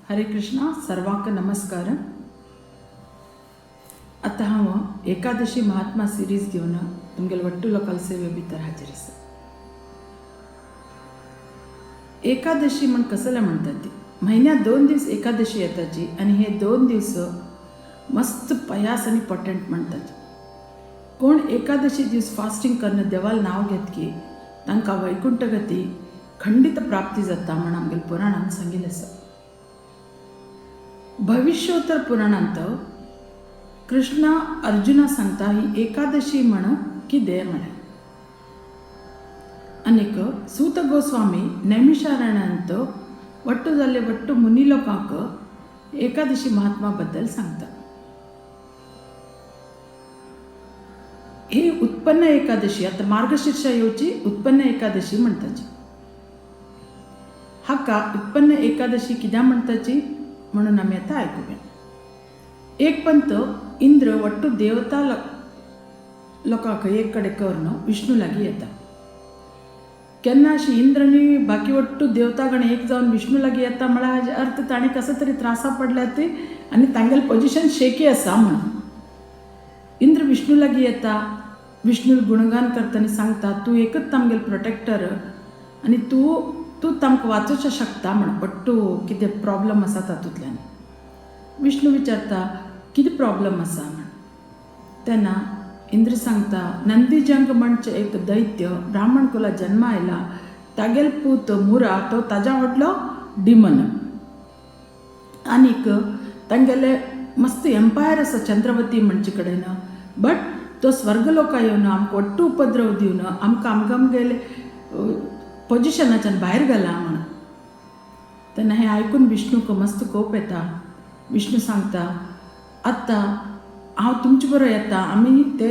हरे कृष्णा. सर्वांक नमस्कार. आतां हांव एकादशी महात्मा सिरीज घेवन तुमगेले वट्टू लोकाल सेवे भितर हाजीर आसा. एकादशी म्हण कसले म्हणटात ती म्हयन्यात 2 दीस एकादशी येताची आनी हे 2 दीस मस्त पयास आनी पोटेंट म्हणटात. कोण एकादशी दीस फास्टिंग करून देवाल नांव घेतकी तांकां वैकुंठगती खंडित प्राप्ती जाता म्हण आमगेले पुराणान सांगिल्लें आसा. भविष्योत्तर पुराणांत कृष्ण अर्जुना सांगता ही एकादशी म्हण कितें म्हळें. आनीक सूत गोस्वामी नैमिषारण्यांत वट्टू जाल्ले वट्टू मुनी लोकांक एकादशी महात्मा बद्दल सांगता. ही उत्पन्न एकादशी आतां मार्गशीर्षा येवची उत्पन्न एकादशी म्हणटाची. हाका उत्पन्न एकादशी कित्याक म्हणटाची म्हणून आमी आतां आयकुया. एक पंत इंद्र वट्टू देवता लोकांक एक कडेन करून विष्णू लागीं येता. केन्ना अशी इंद्र आनी बाकी वट्टू देवतागण एक जावन विष्णू लागीं येता म्हळ्यार हाजे अर्थ ताणें कसो तरी त्रासा पडल्या ते आनी तांगेलें पोजिशन शेकी आसा म्हणून. इंद्र विष्णू लागीं येता, विष्णू गुणगान करता आनी सांगता तूं एकच आमगेलो प्रोटेक्टर आनी तूं तूं तांकां वाचोवचें शकता म्हण वट्टू कितें प्रोब्लम आसा तातूंतल्यान. विष्णू विचारता कितें प्रोब्लम आसा म्हण. तेन्ना इंद्र सांगता नंदीजंग म्हणचे एक दैत्य ब्राह्मण कुला जन्मा आयला, तागेल पूत मुरा तो ताज्या व्हडलो डिमन आनीक तांगेले मस्त एम्पायर आसा चंद्रवती म्हणचे कडेन, बट तो स्वर्गलोका येवन आमकां वट्टू उपद्रव दिवन आमकां आमकां आमगेले पोजिशनाच्यान भायर घाला म्हण. तेन्ना हें आयकून विष्णूक मस्त कोप येता. विष्णू सांगता आतां हांव तुमचे बरोबर येता, आमी ते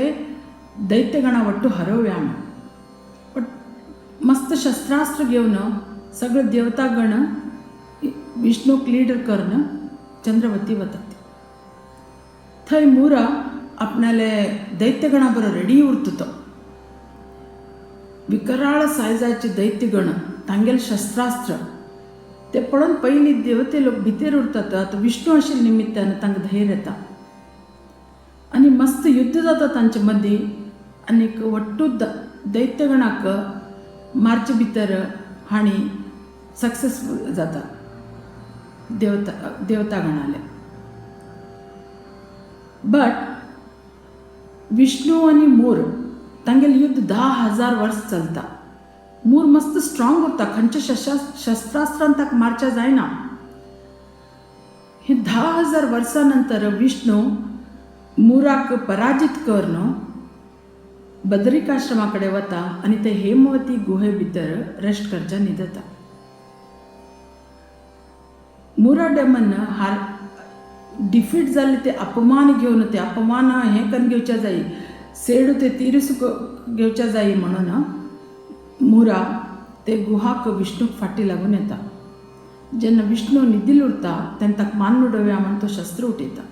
दैत्यगणा वट्टू हरोवया म्हण. बट मस्त शस्त्रास्त्र घेवन सगळे देवतागण विष्णूक लिडर करून चंद्रवती वतात. थंय मुरा आपणाले दैत्यगणा बरोबर रेडी उरता. तो विकराळ सायजाचे दैत्यगण तांगेले शस्त्रास्त्र ते पळोवन पयलीं देवते लोक भितर उरतात. आतां विष्णू आशिल्ल्या निमित्तान तांकां धैर्य येता आनी मस्त युद्ध जाता तांचे मदीं आनीक वट्टू दैत्यगणाक मारचे भितर हांणी सक्सेसफूल जाता देवतागणाले. बट विष्णू आनी मूर तांगेलें युद्ध 10,000 वर्स चलता. मूर मस्त स्ट्रॉंग उरता, खंयच्या शस्त्रास्त्रान ताका मारच्या जायना. हे 10,000 वर्सां नंतर विष्णू मुराक पराजित करून बदरिकाश्रमा कडेन वता आनी ते हेमवती गुहे भितर रेस्ट करच्या न्हिदता. मुरा डेमन हार डिफीट जाल्ले ते अपमान घेवन ते अपमान हें करून घेवच्या जाय, सेडू ते तिरस घेवच्या जाय म्हणून मुरा ते गुहाक विष्णूक फाटी लागून येता. जेन्ना विष्णू न्हिदिल उरता तेन्ना ताका मान्न उडोवया म्हण तो शस्त्र उठयता.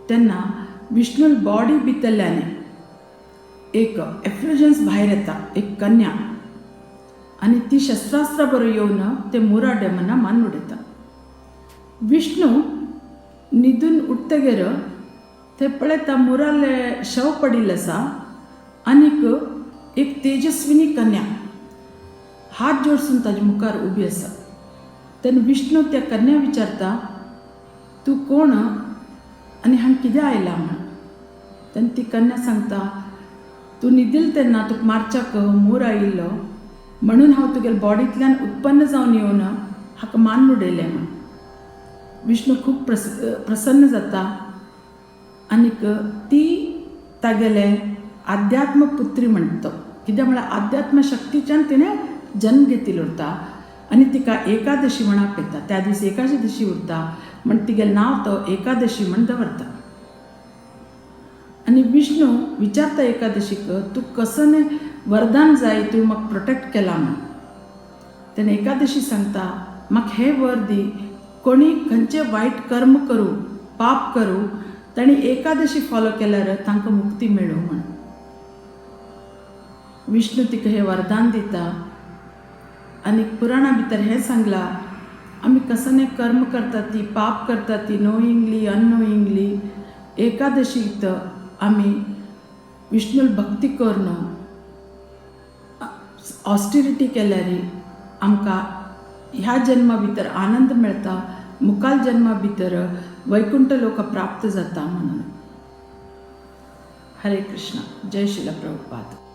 तेन्ना विष्णू बॉडी भितरल्यान एक एफ्युजन्स भायर येता, एक कन्या, आनी ती शस्त्रास्त्रा बरोबर येवन ते मुरा डेमना मान्न उडयता. विष्णू न्हिदून उठतगीर ते पळयता मुराले शव पडिल्लें आसा आनीक एक तेजस्विनी कन्या हात जोडसून ताजे मुखार उबी आसा. तेन्ना विष्णू त्या कन्या विचारता तूं कोण आनी हांगा कित्याक आयला म्हण. तेन्ना ती कन्या सांगता तूं न्हिदिल तेन्ना तुका मारच्याक मूर आयिल्लो म्हणून हांव तुगेले बॉडींतल्यान उत्पन्न जावन येवन हाका मान्न उडयलें म्हण. विष्णू खूब प्रसन्न जाता आनीक ती तागेले आध्यात्म पुत्री म्हणटा. कित्याक म्हळ्यार आध्यात्म शक्तीच्यान तिणें जन्म घेतिल्लो उरता आनी तिका एकादशी म्हण आपयता. त्या दीस एकादशी उरता म्हण तिगेलें नांव तो एकादशी म्हण दवरता. आनी विष्णू विचारता एकादशीक तूं कसलें वरदान जाय, तुवें म्हाका प्रोटेक्ट केला म्हण. तेन्ना एकादशी सांगता म्हाका हें वर दी, कोणी खंयचें वायट कर्म करूं पाप करूं तांणी एकादशी फॉलो केल्यार तांकां मुक्ती मेळूं म्हण. विष्णू तिका हें वरदान दिता आनी पुराणा भितर हें सांगलां आमी कसने कर्म करता ती, पाप करता ती, नोईंगली अननोईंगली, एकादशीत आमी विष्णुल भक्ती करून ऑस्टिरिटी केल्यार आमकां ह्या जन्मा भितर आनंद मेळटा, मुखाल जन्मा भितर वैकुंठ लोक प्राप्त जाता म्हणून. हरे कृष्ण. जय श्रील प्रभुपाद.